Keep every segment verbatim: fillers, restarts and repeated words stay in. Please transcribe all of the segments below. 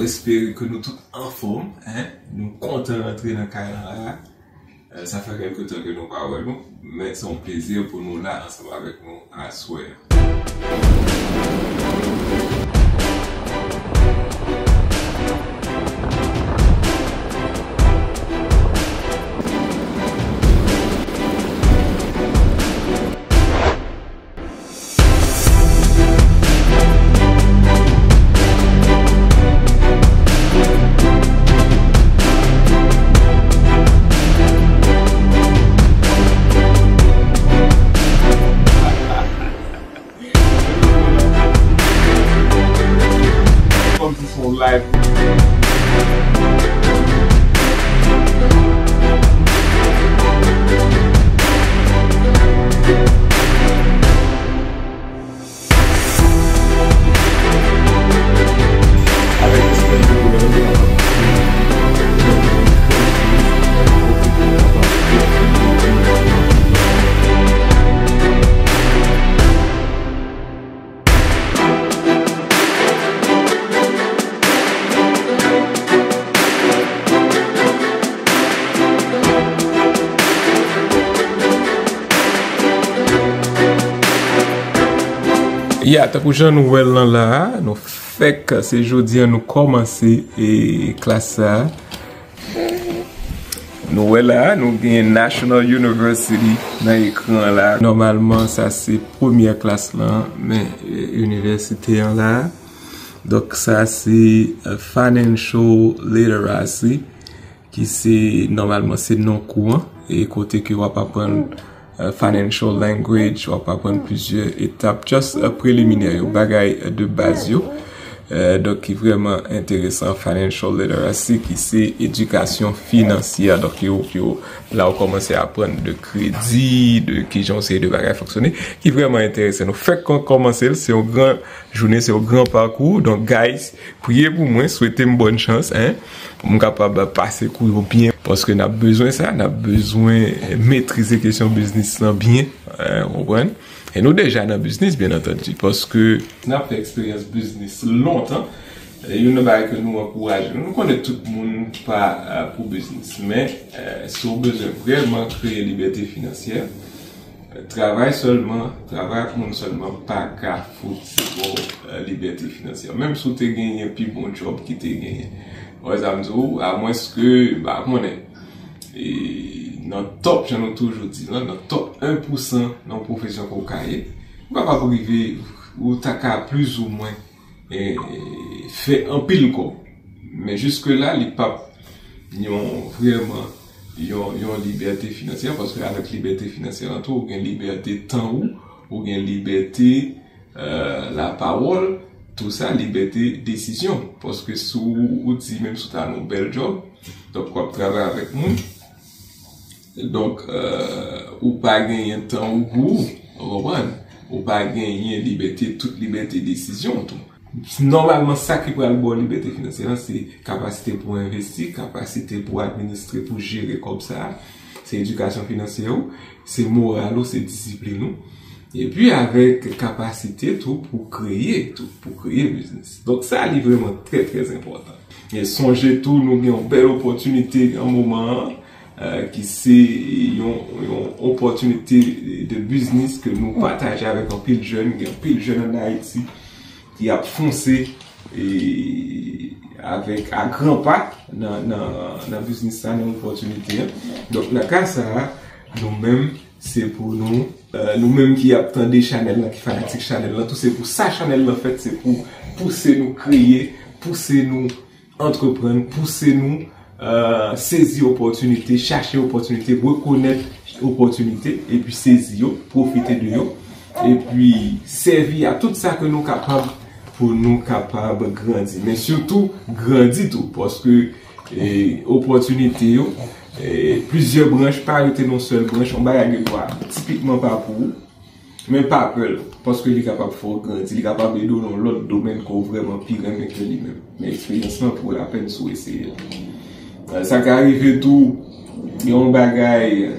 Espere ke nou tout anfòm, en. Nou kontan rantre nan kay lan la. Eh, sa fè kèlke tan ke nou pa wè nou, men se yon plezi pou nou la ansanm avèk nou aswè a. Kòmsi se yon live. Ya, tankou jan nou wè l lan la a, nou fèk, se jodi a nou kòmanse, e, klas sa a. Nou wè la, nou gen National University nan ekran la. Nòmalman, sa se premyè klas lan, men, e, inivèsite an la. Donk, sa se, e, Financial Literacy, ki se, nòmalman, se non kou an, e kote ke w ap aprann, e, financial language, w ap aprann plizyè etap, just, e, preliminè yo, bagay, e, de baz yo. E, donk, ki vrèman enteresan, financial literacy, ki se edikasyon finansyè. Donk, yo, yo, la w kòmanse aprann de kredi, de kijan yon seri de bagay fonksyone, ki vrèman enteresan. Nou fèk kò-, kòmanse l, se yon gran jounen, se yon gran pakou. Donk, guys, priye pou mwen, swete m bòn chans, en. Pou m kapab pase kou yo byen, paske n ap bezwen sa, n ap bezwen metrize kesyon biznis lan byen, en, w konprann? E nou deja nan biznis, byen antandi, paske n ap fè eksperyans biznis lontan. E youn nan bagay ke nou ankouraje, nou konnen tout moun pa, eh, pou biznis, men, eh, si w bezwen vrèman kreye libète finansyè, eh, travay sèlman, travay ak moun sèlman pa ka fout ba w, eh, libète finansyè. Menm si w te genyen pi bon djòb ki te genyen. Wè sa m di w, amwenske, m pa konnen, e, nan top, jan nou toujou di lan, nan top en pousan nan yon pwofesyon ke w ka ye, ou kapab rive, ou ta ka plizoumwen, e, fè anpil kòb. Men jiske la, li p ap yon, vrèman, yon, yon libète finansyè, paske avèk libète finansyè lan tou, ou gen libète tan ou, ou gen libète, eh, lapawòl, tou sa, libète desizyon. Paske si w, ou di, menm si w ta nan yon bèl djòb, donk w ap travay avèk moun, donk, eh, ou pa genyen tan ou pou ou, ou konprann? Ou pa genyen libète, tout libète desizyon tou. Nòmalman, sa ki pral ba w libète finansyè lan, se kapasite pou w envesti, kapasite pou w administre, pou w jere kòb sa a, se edikasyon finansyè ou, se moral ou, se disiplin ou. Epi avèk kapasite tou pou kreye, tou, pou kreye biznis. Donk sa, li vrèman trè, trè enpòtan. E sonje tou, nou gen yon bèl opòtinite nan moman an, eh, ki se yon, yon opòtinite de biznis ke nou pataje avèk anpil jèn, gen anpil jèn ann Ayiti ki ap fonse, e, avèk, a gran pa nan, nan, nan biznis sa, nan opòtinite an. Donk, nan ka sa a, nou menm, se pou nou, eh, nou menm ki ap tande chanèl lan, ki fanatik chanèl lan, tou se pou sa chanèl lan fèt, se pou pouse nou kreye, pouse nou antreprann, pouse nou, eh, sezi opòtinite, chache opòtinite, rekonèt opòtinite, epi sezi yo, pwofite de yo, epi sèvi a tout sa ke nou kapab pou nou kapab grandi. Men sitou, grandi tou, paske, eh, opòtinite yo, eh, plizyè branch, pa rete nan yon sèl branch, yon bagay gen dwa tipikman pa pou ou. Men pa pè l, paske li kapab fè w grandi, li kapab ede w nan yon lòt domèn ke w vrèman pi renmen ke li menm. Men eksperyans lan vo lapèn si w eseye l. Sa ka rive tou, gen yon bagay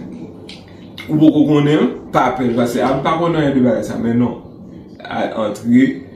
ou poko konnen, pa pè l, paske a, m pa konn anyen de bagay sa, men non. Al antre,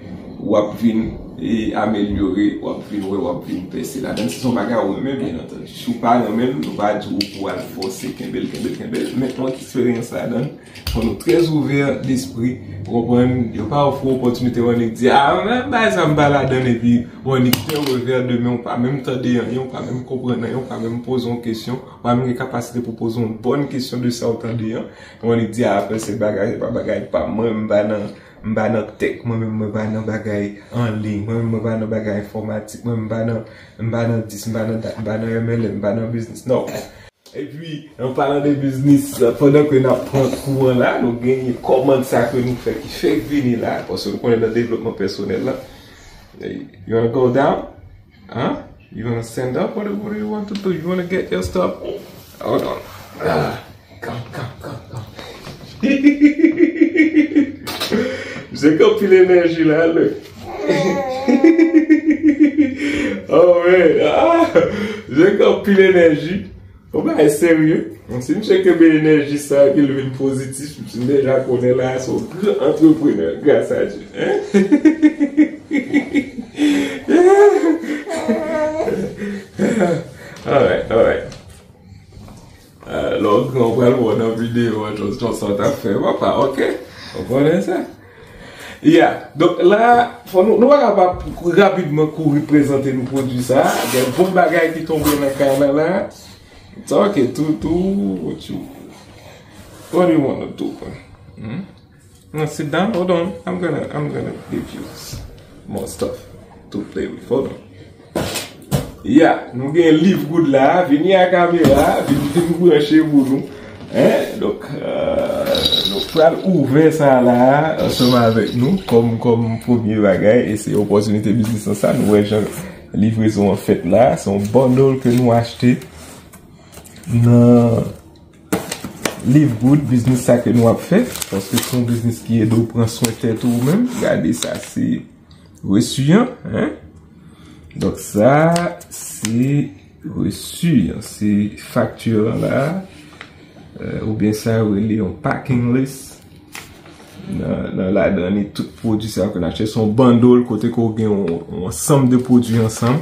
w ap vin e amelyore, w ap vin wè, w ap vin pèse ladan l. Si se yon bagay ou renmen, byen antandi. Si w pa renmen l, nou pa di w pou w al fòse, kenbe l, kenbe l, kenbe l. Men pran eksperyans ladan l. Fò nou trè ouvè despri, ou konprann? Yo pa ofri w opòtinite, w annik di, a, men bagay sa m pa ladan l, epi w annik fè revè de men, ou pa menm tande anyen, ou pa menm konprann anyen, ou pa menm poze yon kesyon, ou pa menm gen kapasite pou poze yon bòn kesyon de sa w tande an. W annik di, a, apre se bagay, se pa bagay pa m, mwen, m pa nan, m pa nan tech, mwen menm, mwen pa nan bagay an liy, mwen menm, mwen pa nan bagay enfòmatik, mwen, m pa nan, m pa nan dis, m pa nan dat, m pa nan M L M, m pa nan biznis. Non. Epi, an palan de biznis, pandan ke n ap pran kou an la, nou genyen kòmand sa ke nou fè ki fèk vini la, paske nou konnen nan devlopman pèsonèl la. Hey, you wanna go down? Huh? You wanna stand up? What, what do you want to do? You wanna get your stuff? Hold on. Ah, come, come, come, come. Misye gen anpil enèji la, lè. Oh, man. Ah, misye gen anpil enèji. Yon bagay serye. Si misye kenbe enèji sa epi l vin pozitif, misye deja konnen la, se yon gran antreprenè, gras a Dye. Hein? Alright, alright. Euh, lè w gran, w pral wè w nan videyo an, just, just sa w t ap fè, papa, ok? Ou konnen sa? Yeah, donk la, fò nou, nou pa kapab rapidman kouri prezante nou pwodui sa. Gen bon bagay ki tonbe nan kay la la. It's okay, Tutu, what you, what do you wanna do, man? Hmm? No, sit down, hold on. I'm gonna, I'm gonna give you s-, more stuff to play with. Hold on. Yeah, nou gen Live Good la, vini a kamera, vin, vin branche pou nou. Hein? Donk, euh, nou pral ouvè sa la, ansanm avèk nou, kòm, kòm premye bagay, e se opòtinite biznis lan sa, nou wè jan livrezon an fèt la, se yon bundle ke nou achte nan Live Good, biznis sa ke nou ap fè, paske se yon biznis ki ede w pran swen tèt ou menm. Gade sa, se resi an, hein? Donk sa, se resi an, se fakti an la, euh, oubyen sa yo rele yon packing list. Nan, nan ladan li, tout pwodui sa yo ke n achte, se yon bundle kote ke w gen yon, yon ansanm de pwodui ansanm,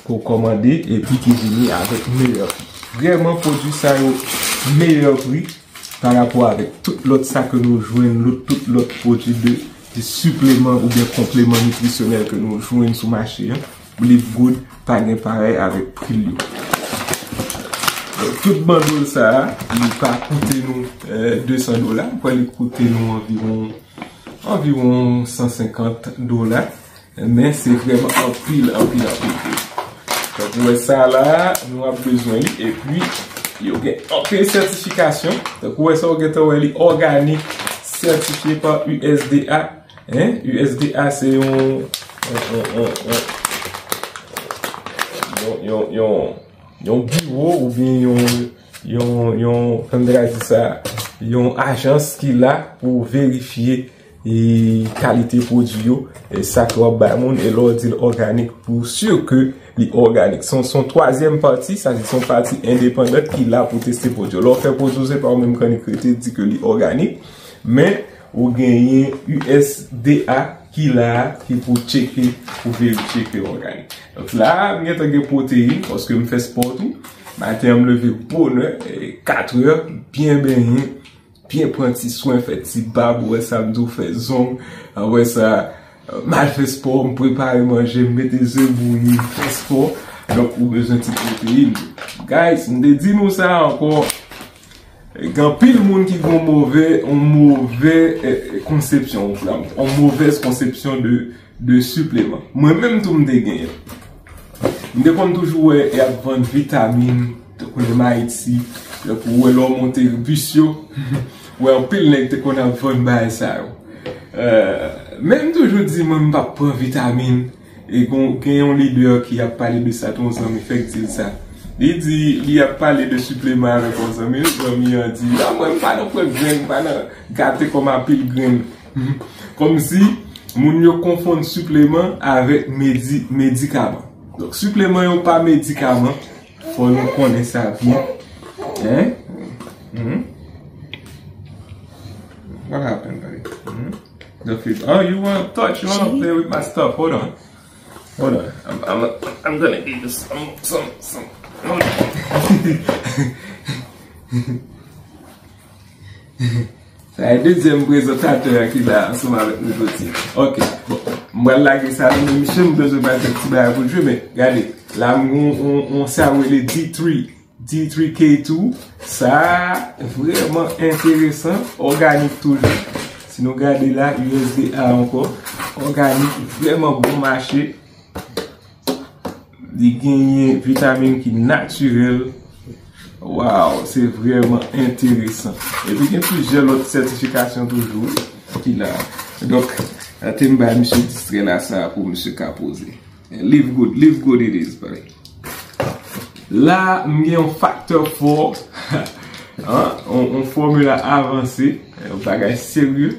ke w kòmande, epi ki vini avèk meyè pri. Vrèman, pwodui sa yo meyè pri pa rapò avèk tout lòt sa ke nou jwenn, lòt, tout lòt pwodui de, de sipleman oubyen konpleman nitrisyonèl ke nou jwenn sou mache an. Live Good pa gen parèy avèk pri l yo. Donk, tout bundle sa a, li pa koute nou, euh, de san dola. M kwè li koute nou anviwon, anviwon san senkant dola. Men se vrèman anpil, anpil, anpil. Donk, ou wè sa la, nou ap bezwen li. Epi, yo gen anpil sètifikasyon. Donk, ou wè sa, ou gentan wè li òganik, sètifye pa U S D A. Hein? U S D A se yon, yon, yon, yon, yon, yon, yon, yon biwo oubyen yon, yon, yon, kòman m ta ka di sa, yon ajans ki la pou verifye, e, kalite pwodui yo, e sa ke w ap bay moun, e lè w di l òganik, pou si ke li òganik. Se yon, se yon twazyèm pati, sa se yon pati endepandan ki la pou teste pwodui yo. Lè w fè pwodui yo, se pa ou menm k annik rete di ke li òganik, men ou genyen U S D A ki la, ki pou tcheke, pou verifye ke òganik. Donk la, m gentan gen pwoteyin, paske m fè spò tou. Maten an, m leve bonè, e, kat è, byen benyen, byen pran ti swen, fè ti bab, ou wè sa m di w, fè zong, ou wè sa, m al fè spò, m prepare manje, m mete ze bouyi, m fè spò. Donk, ou bezwen ti pwoteyin. Guys, m te di nou sa ankò. Gen anpil moun ki gen yon move, yon move, eh, konsepsyon, yon, yon movèz konsepsyon de, de sipleman. Mwen menm tou m te genyen. M te konn toujou wè y ap vann vitamin, tankou menm Ayiti, tankou wè lè w monte bis yo, wè anpil nèg te konn ap vann bagay sa yo. Eh, men m toujou di mwen m p ap pran vitamin. E gon, gen yon lidè ki ap pale de sa, tou yon zanmi fèk di l sa. Li di, li ap pale de sipleman avèk yon zanmi, zanmi an di, a mwen, m pa nan pran grenn, m pa nan gate kò m a pil grenn. Kòmsi moun yo konfonn sipleman avèk medi-, medikaman. Donk, sipleman yo pa medikaman, fò nou konnen sa byen. Hein? Hmm? What happened, buddy? Hmm? The fifth. Oh, you wanna touch? You wanna play with my stuff? Hold on. Hold on. I'm, I'm, I'm gonna give you some, some, some. Hold on. Sa e dezyèm prezantatè a ki la ansanm avèk nou jodi. Ok, bon, m pral lage sa nan men misye, m bezwen bay kèk ti bagay pou l jwe, men gade, la m gon on, on sa yo rele D three, D three K two, sa vrèman enteresan, òganik toujou. Si nou gade la, U S D A ankò, òganik, vrèman bon mache. Li genyen vitamin ki natirèl. Waw, se vrèman enteresan. Epi gen plizyè lòt sètifikasyon toujou ki la. Donk, ate m bay misye distrè la sa pou misye ka poze. Live good, live good it is, buddy. La, m gen yon factor four. Hein? On, on fòmila avanse. Yon bagay serye.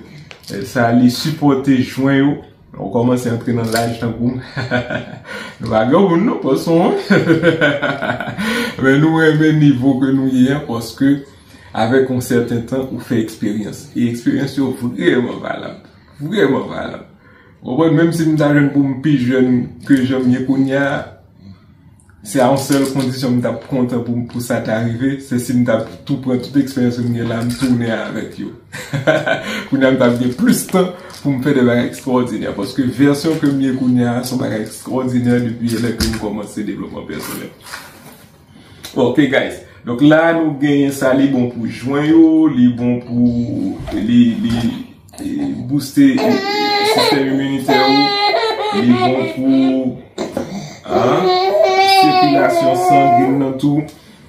Sa, li sipòte jwen yo. Ou kòmanse antre nan laj tankou m. Nou pa granmoun non, pòsyon. Men nou renmen nivo ke nou ye an, paske avèk yon sèten tan, ou fè eksperyans. E eksperyans yo vrèman valab. Vrèman valab. Ou konprann, menm si m ta jwenn pou m pi jèn ke jan m ye kounye a, se a yon sèl kondisyon m t ap kontan pou, pou sa ta rive, se si m t ap tou pran tout eksperyans m gen la, m tounen avèk yo. Kounye a m t ap gen plis tan pou m fè de bagay ekstraòdinè, paske vèsyon ke m ye kounye a, se yon bagay ekstraòdinè depi lè ke m kòmanse devlopman pèsonèl. Ok, guys. Donk la, nou genyen sa, li bon pou jwen yo, li bon pou, li, li, e, booste, e, sistèm iminitè ou, li bon pou, ah, sikilasyon sangen nan tou.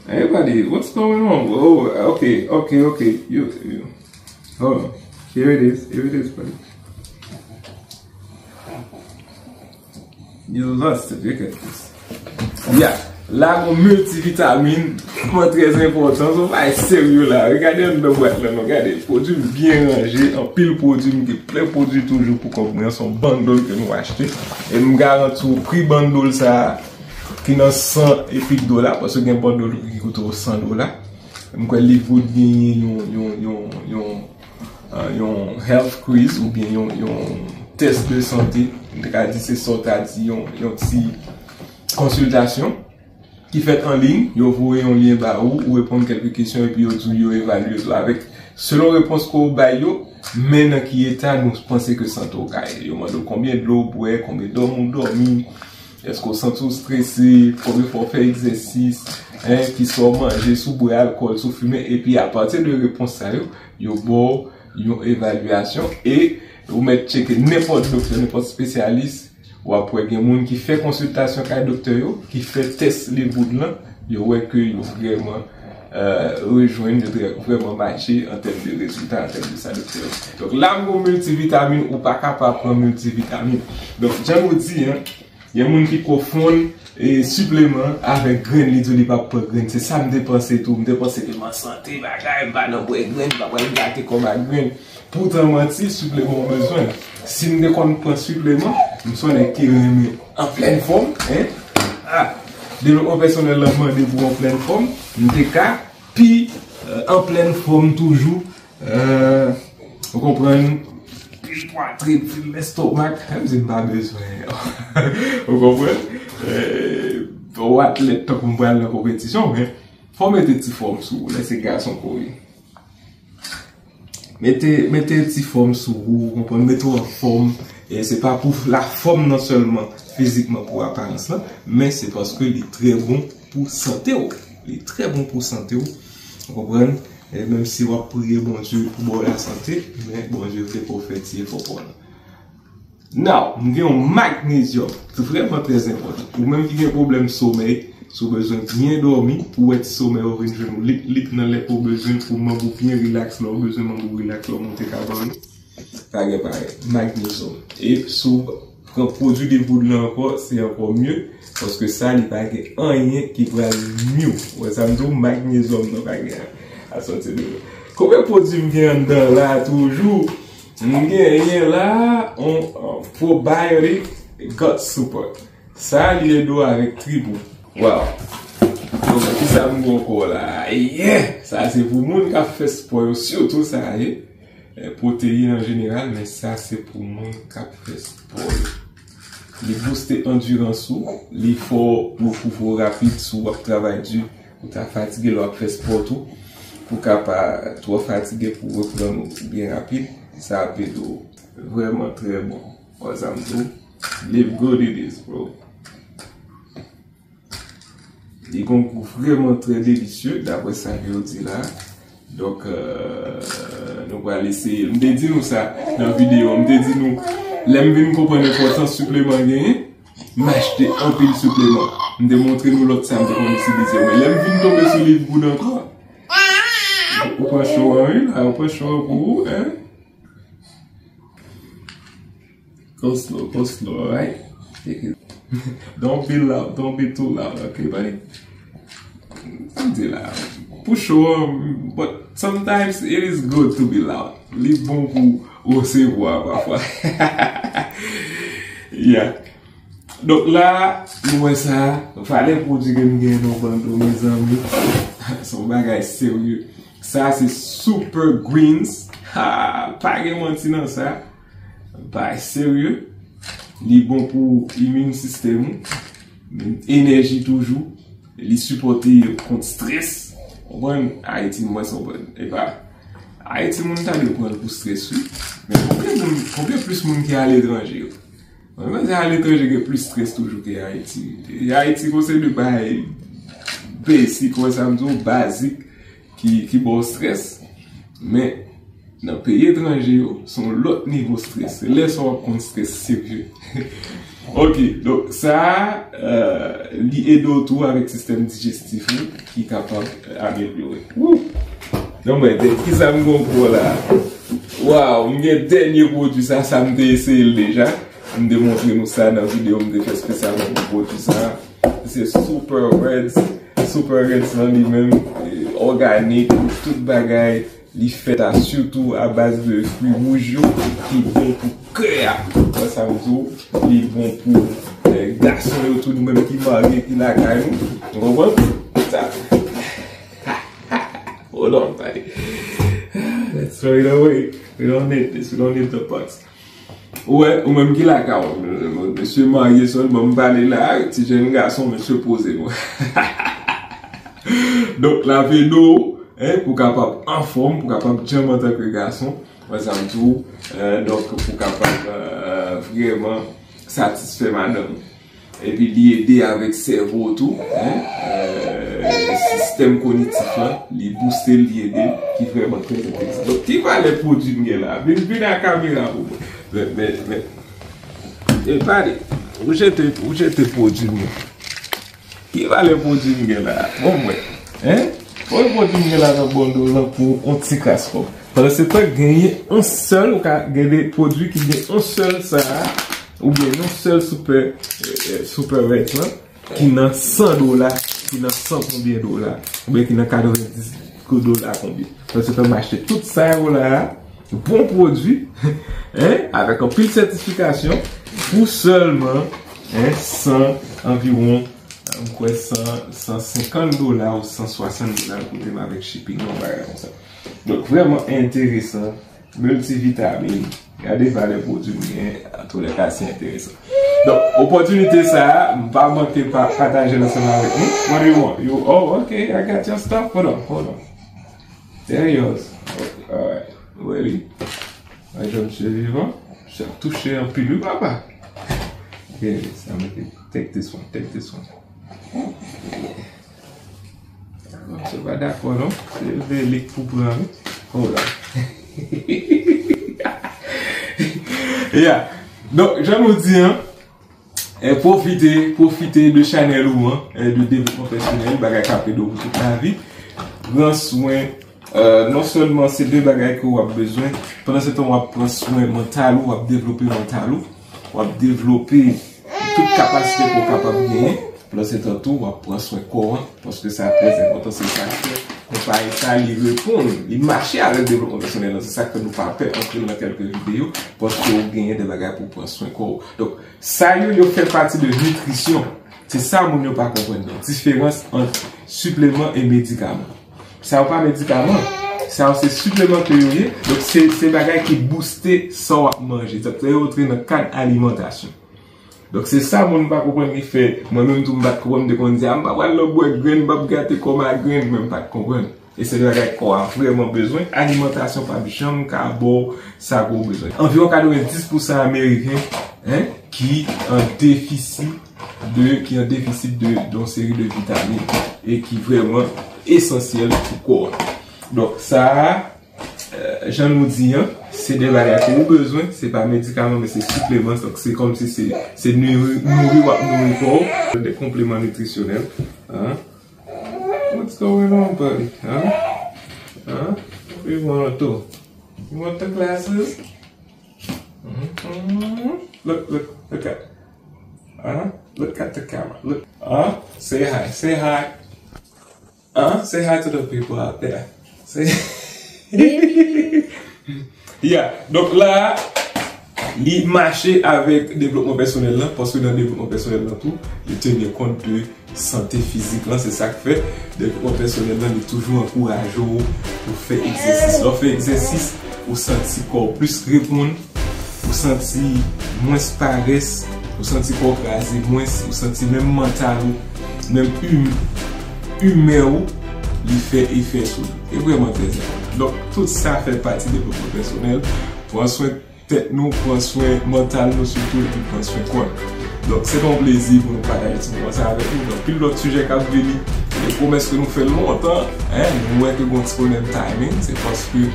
Everybody, what's going on? Oh, ok, ok, ok. You, you. Hold on. Here it is. Here it is, buddy. You lost it. Look at this. Yeah. La, gon miltivitamin, vrèman trè enpòtan. Se yon bagay serye la. Gade anndan bwat lan, non. Gade, pwodui m byen ranje. Anpil pwodui, m gen plen pwodui toujou pou kòb mwen. Se yon bandòl ke nou achte. E m garanti w, pri bandòl sa a, ki nan san e pik dola, paske gen bandòl ki koute w san dola. M kwè Livewood genyen yon, yon, yon, yon, ah, yon health quiz oubyen yon, yon tès de sante. M te ka di se sa w ta di, yon, yon ti konsiltasyon ki fèt an liy. Yo voye yon lyen ba ou, ou reponn kèlke kesyon epi yo di w yo evalye w avèk, selon repons ke w bay yo, men nan ki eta nou panse ke sante w ka ye. Yo mande w konbyen dlo w bwè, konbyen dòmi w dòmi, èske w santi w strese, konbyen fwa w fè egzèsis, en, kisa w manje, si w bwè alkòl, si w fimen, epi apati de repons sa yo, yo ba w yon evalyasyon e ou mèt tcheke nenpòt doktè, nenpòt espesyalis, w ap wè gen moun ki fè konsiltasyon kay doktè yo, ki fè tès Livewood lan, yo wè ke yo vrèman, euh, rejwenn, yo trè, vrèman matche an tèm de rezilta, an tèm de sa doktè yo. Donk, la m gon miltivitamin, ou pa ka pa pran miltivitamin. Donk, jan nou di, en, gen moun ki konfonn, e, sipleman avèk grenn, li di w li p ap pran grenn. Se sa m te panse tou. M te panse ke m an sante, bagay, m pa nan bwè grenn, m pa pral gate kò m ak grenn. Poutan manti, sipleman w bezwen. Si m te konn pran sipleman, m se yon nèg ki renmen an plèn fòm, en. Ah, devlopman pèsonèl lan mande pou w an plèn fòm, m te ka pi, euh, an plèn fòm toujou. Euh, ou konprann? Pil pwatrin, pil lestomak, menm si m pa bezwen. Ou konprann? Euh, ou atlèt tankou m pral nan konpetisyon, men fò w mete ti fòm sou ou, lè se gason ke w ye. Mete, mete ti fòm sou ou, ou konprann? Mete w an fòm. E se pa pou la fòm nan sèlman, fizikman, pou aparans lan, men se paske li trè bon pou sante w. Li trè bon pou sante w. Ou konprann? E menm si w ap priye Bondye pou ba w lasante, men Bondye vle ke w fè ti efò pa w lan. Now, m gen yon magnezyòm. Se vrèman trè enpòtan. Ou menm ki gen pwoblèm somèy, si w bezwen byen dòmi, pou w wè ti somèy ou vin jwenn ou lip lip nan lè ke w bezwen pou manm ou byen rilaks, lè w bezwen manm ou rilaks, lè w monte kabann ou. Pa gen parèy. Magnezyòm. E si w pran pwodui Livewood lan ankò, se ankò mye, paske sa, li pa gen anyen ki pral nwi w. Ou wè sa m di w, magnezyòm nan pa gen asòti de. Konbyen pwodui m gen anndan la toujou? M genyen la, on, on probiotic gut support. Sa li ede w avèk trip ou. Wow. Donk, kisa m gen ankò la? Yeah! Sa se pou moun k ap fè spò yo, sitou sa ye. Eh, pwoteyin an jeneral, men sa se pou moun k ap fè spò yo. Li booste andirans ou, li fè w retwouve w rapid si w ap travay di, ou ta fatige lè w ap fè spò tou, pou w ka pa twò fatige pou w reprann ou byen rapid. Sa ap ede w. Vrèman trè bon. Wè sa m di w? Live good it is, bro. Li gon gou vrèman trè delisye, daprè sa ke yo di la. Donk, euh, nou pral eseye l. M te di nou sa nan videyo, m te di nou, lè m vin konprann enpòtans sipleman genyen, m achte anpil sipleman. M te montre nou lòt sa m te konn itilize yo. Men lè m vin tonbe sou Live Good ankò, ou pran cho an, wi, la, ou pran cho an pou ou, hein? Go slow, go slow, alright? Take it. Don't be loud, don't be too loud, okay, buddy? Don't be loud. Pou cho an, but sometimes it is good to be loud. Li bon pou resevwa pafwa. Yeah. Donk la, nou wè sa, valè pwodui ke m gen nan bando, mezanmi. Se yon bagay serye. Sa se Super Greens. Ha, pa gen manti nan sa. Bagay serye. Li bon pou immune system ou. Enèji toujou. Li sipòte kont strès. Konprann? Ayiti, m wè se yon bon. Epa, Ayiti moun ta dwe pran l pou strès, wi. Men konbyen moun, konbyen plis moun ki aletranje yo? Mwen panse aletranje gen plis strès toujou ke Ayiti. E Ayiti gon seri de bagay basic, wè sa m di w, bazik, ki, ki ba w strès. Men, nan peyi etranje yo, se yon lòt nivo strès. Se lè sa w ap konn strès serye. Ok, donk sa, euh, li ede w tou avèk sistèm dijestif ou ki kapab amelyore. Woo! Donk, mwen, de, kisa m gon pou la? Waw, m gen dènye pwodui sa, sa m te eseye l deja. M te montre nou sa nan videyo m te fè espesyalman pou pwodui sa. Se Super Reds. Super Reds lan li menm, eh, òganik, tout bagay. Li fèt a, sitou a baz de fwi wouj yo, ki bon pou kè a. Wè sa m di w, li bon pou, eh, gason yo tou, nou menm ki marye, ki lakay nou. Ou konprann? Sa. Hold on, buddy. Let's throw it away. We don't need this. We don't need the pots. Ou wè, ou menm ki lakay ou, mesye marye sèlman, m pale la, ti jèn gason, mesye poze nou. Donk, l ap ede w, hein, pou kapab anfòm, pou kapab djanm antanke gason, wè sa m di w, euh, donk, pou kapab, euh, vrèman satisfè madanm ou. Epi li ede avèk sèvo tou, hein, euh, sistèm kognitif lan, li booste l, li ede l, ki vrèman trè enteresan. Donk, ki valè pwodui m gen la? Vin, vin a kamera pou mwen. Men, men, men, e pale, ou jete, ou jete pwodui m yo. Ki valè pwodui m gen la? Bon, mwen, hein? Bon, pwodui m gen la nan bando lan pou yon ti kras kòb. Pandansetan, genyen yon sèl, ou ka gen de pwodui ki gen yon sèl sa a, oubyen yon sèl Super, eh, eh, Super Reds lan, ki nan san dola, ki nan san konbyen dola, oubyen ki nan katrevenndis dola konbyen. Pandansetan, m achte tout sa yo la a, bon pwodui, hein, avèk anpil sètifikasyon, pou sèlman, hein, san, anviwon, m kwè san, san senkant dola ou san swasant dola l koute m avèk shipping, yon bagay konsa. Donk, vrèman enteresan, miltivitamin, gade valè pwodui m gen, antoulèka, se enteresan. Donk, opòtinite sa a, m pa manke pa, pataje l ansanm avèk nou. What do you want? You, oh, okay, I got your stuff. Hold on, hold on. There yours. Okay, alright. Wè li. Mwen jwenn misye vivan. Misye ap touche anpil, wi, papa. Yeah, sa mete. Take this one, take this one. Misye pa dakò, non. Se veye li k pou pran, wi. Hold on. Yeah. Donk, jan nou di, hein, eh, pwofite, pwofite de chanèl ou an, eh, de devlopman pèsonèl, bagay k ap ede w pou tout lavi. Pran swen, eh, non sèlman se de bagay ke w ap bezwen, pandansetan w ap pran swen mantal ou, w ap devlope mantal ou, w ap devlope tout kapasite ke w kapab genyen, pandansetan tou w ap pran swen kò an, paske sa trè enpòtan, se sa k fè konpayi sa li reponn, li mache avèk devlopman pèsonèl lan, se sa k fè nou pa pè antre nan kèlke videyo, paske w genyen de bagay pou w pran swen kò w. Donk, sa yo, yo fè pati de nitrisyon. Se sa moun yo pa konprann nan diferans ant sipleman e medikaman. Sa yo pa medikaman. Sa yo se sipleman ke yo ye. Donk, se, se bagay ki booste sa w ap manje. Sa yo antre nan kad alimantasyon. Donk se sa moun pa konprann ki fè mwen menm tou m pa t konprann, m te konn di a m pa pral nan bwè grenn, m p ap gate kò m a grenn, men m pa t konprann. E se de bagay kò a vrèman bezwen. Alimantasyon p ap janm ka ba w sa ke w bezwen. Anviwon katrevenndis pousan Ameriken, hein, ki an defisi de, ki an defisi de, de yon seri de vitamin e ki vrèman esansyèl pou kò a. Donk sa a, euh, jan nou di an, se de bagay ke ou bezwen, se pa medikaman, men se sipleman. Donk se kòmsi se, se nouri, nouri w ap nouri kò w, de konpleman nitrisyonèl. Hein? What's going on, buddy? Huh? Huh? What do you want to do? You want the glasses? Mm-hmm. Look, look, look at. Uh-huh. Look at the camera. Look. Uh, say hi. Say hi. Uh, say hi to the people out there. Say. Yeah. Donk la, li mache avèk devlopman pèsonèl lan, paske nan devlopman pèsonèl lan tou, li teni kont de sante fizik lan, se sa k fè devlopman pèsonèl lan, li toujou ankouraje w pou fè egzèsis. Lè w fè egzèsis, ou santi kò w plis reponn, ou santi mwens parès, ou santi kò w kraze mwens, ou santi menm mantal ou, menm im-, imè w, li fè efè sou li. E vrèman trè enpòtan. Donk, tout sa fè pati devlopman pèsonèl. Pran swen tèt nou, pran swen mantal nou sitou, epi pran swen kò nou. Donk, se te yon plezi pou nou pataje ti moman sa avèk nou. Gen anpil lòt sijè k ap vini. E pwomès ke nou fè lontan, hein, nou wè ke gen yon ti pwoblèm timing, se paske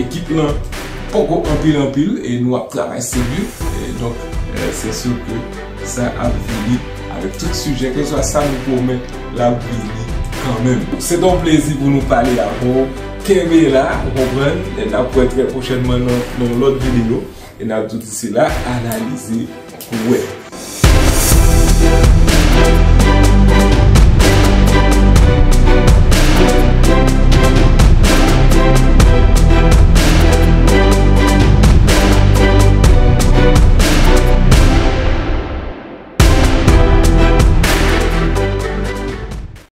ekip lan poko anpil anpil e nou ap travay serye. E donk, euh, se si ke sa ap vini avèk tout sijè, kèlkeswa sa nou pwomèt, l ap vini kanmenm. Se te yon plezi pou nou pale avè w. Kenbe la, ou konprann? E n ap wè trè pwochènman nan, nan yon lòt videyo. E n ap di w disi la, analize pou wè.